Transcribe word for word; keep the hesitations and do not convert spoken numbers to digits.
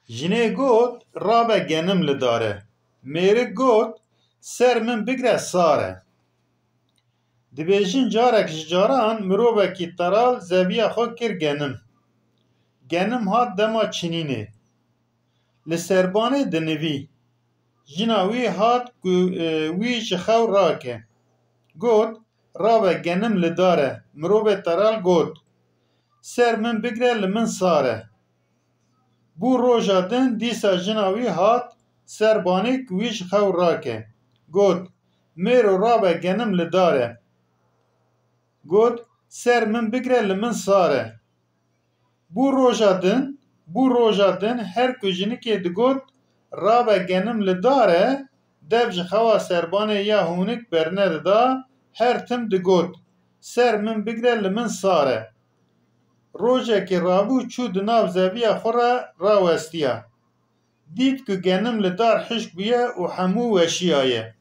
Jinê got, rabe genim li dar e. Mêrik got, ser min bigre sar e. Dibêjin carek ji caran mirovekî teral zeviya xwe kir genim. Genim hat dema çinînê. Li serbanê dinivî. Jina wî hat ku e, wî ji xew rake. Got, rabe genim li dar e. Mirovê teral got, ser min bigre li min sar e. Bû roja din dîsa jina wî hat ser banê ku wî ji xew rake. Got, mêro rabe genim li dar e. Got, ser min bigre li min sar e. Bû roja din, bû roja din her ku jinikê digot, rabe genim li dar e, dev ji xewa serbanê ya hûnik bernedida, her tim digot, ser min bigre li min sar e. Rojekê rabû çû di nav zeviya xwe re rawestiya. Dît ku genim li dar hişk bûye û hemû weşiyaye.